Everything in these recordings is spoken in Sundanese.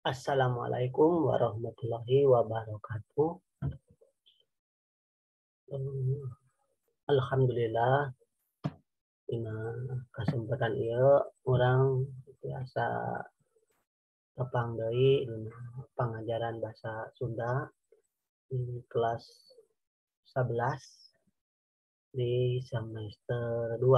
Assalamualaikum warahmatullahi wabarakatuh. Alhamdulillah dina kesempatan ieu urang biasa tepang deui dina pangajaran bahasa Sunda di kelas 11 di semester 2.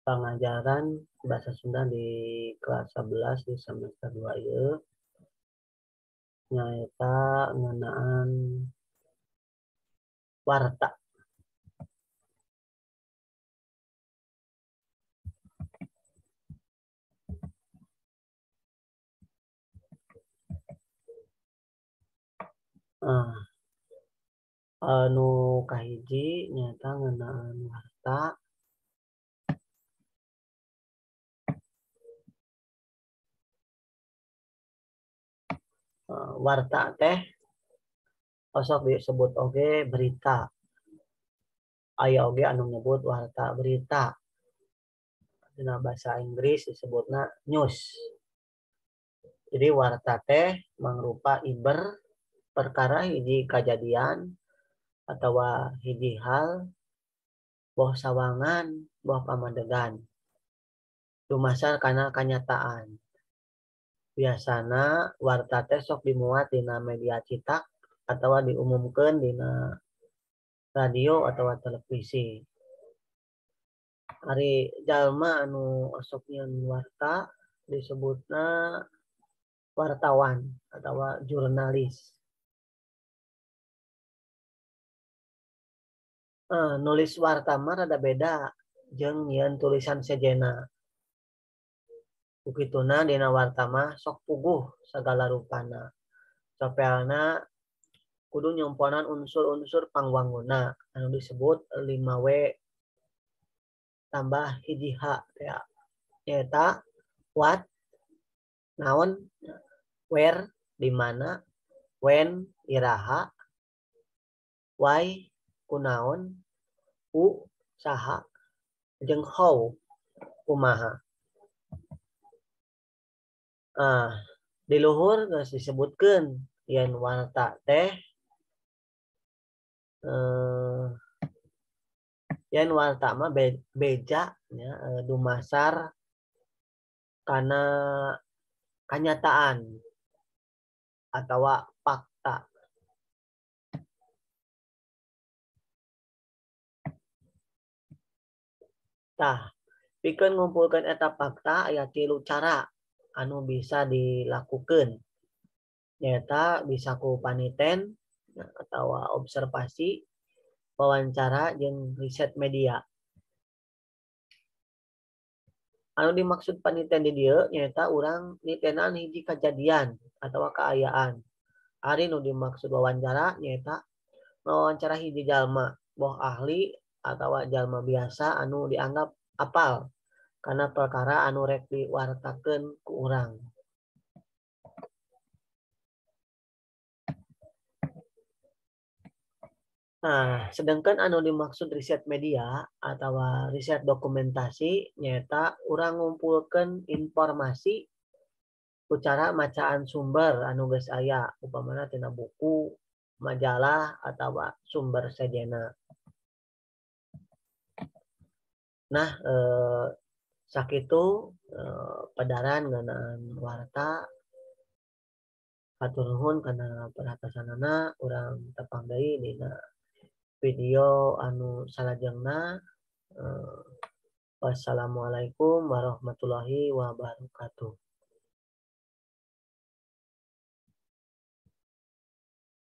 Pengajaran bahasa Sunda di kelas 11 di semester 2 ieu nyaeta ngeunaan warta. Anu kahiji nyaeta ngeunaan warta. Warta teh osok disebut oge berita. Aya oge anu nyebut warta berita. Dina bahasa Inggris disebutna news. Jadi warta teh mangrupa iber perkara hiji kajadian atawa hiji hal boh sawangan boh pamadegan dumasar kana kanyataan. Biasana warta teh sok dimuat dina media cetak atawa diumumkeun dina radio atawa televisi. Ari jalma anu osok nyieun warta disebutna wartawan atawa jurnalis. Nulis warta mah rada beda jeung nyieun tulisan sejenna. Kukituna dina warta mah sok puguh sagala rupana. Sopelna kudu nyomponan unsur-unsur pangwanguna anu disebut 5W tambah 1 H ya. Nyaeta what, naon, where, di mana, when, iraha, why, kunaon, who, saha, jeung how, kumaha. Di luhur geus disebutkeun yen warta teh yen warta mah beja nya dumasar kana kanyataan atawa fakta. Tah, pikeun ngumpulkeun eta fakta aya 3 cara anu bisa dilakukan, nyaeta bisa ku paniten atau observasi, wawancara jeung riset media. Anu dimaksud paniten di dieu nyaeta urang nitenan hiji kajadian atau kaayaan. Ari nu dimaksud wawancara nyaeta wawancara hiji jalma, boh ahli atau jalma biasa anu dianggap apal karena perkara anu rek diwartakeun ku urang. Nah, sedangkan anu dimaksud riset media atau riset dokumentasi nyaeta urang ngumpulkeun informasi ku cara macaan sumber anu geus aya, upamana tina buku, majalah atawa sumber sejenna. Nah, sakitu pedaran ngeunaan warta. Hatur nuhun kana perhatosanana, urang tepang deui dina video anu salajengna. Wassalamualaikum warahmatullahi wabarakatuh.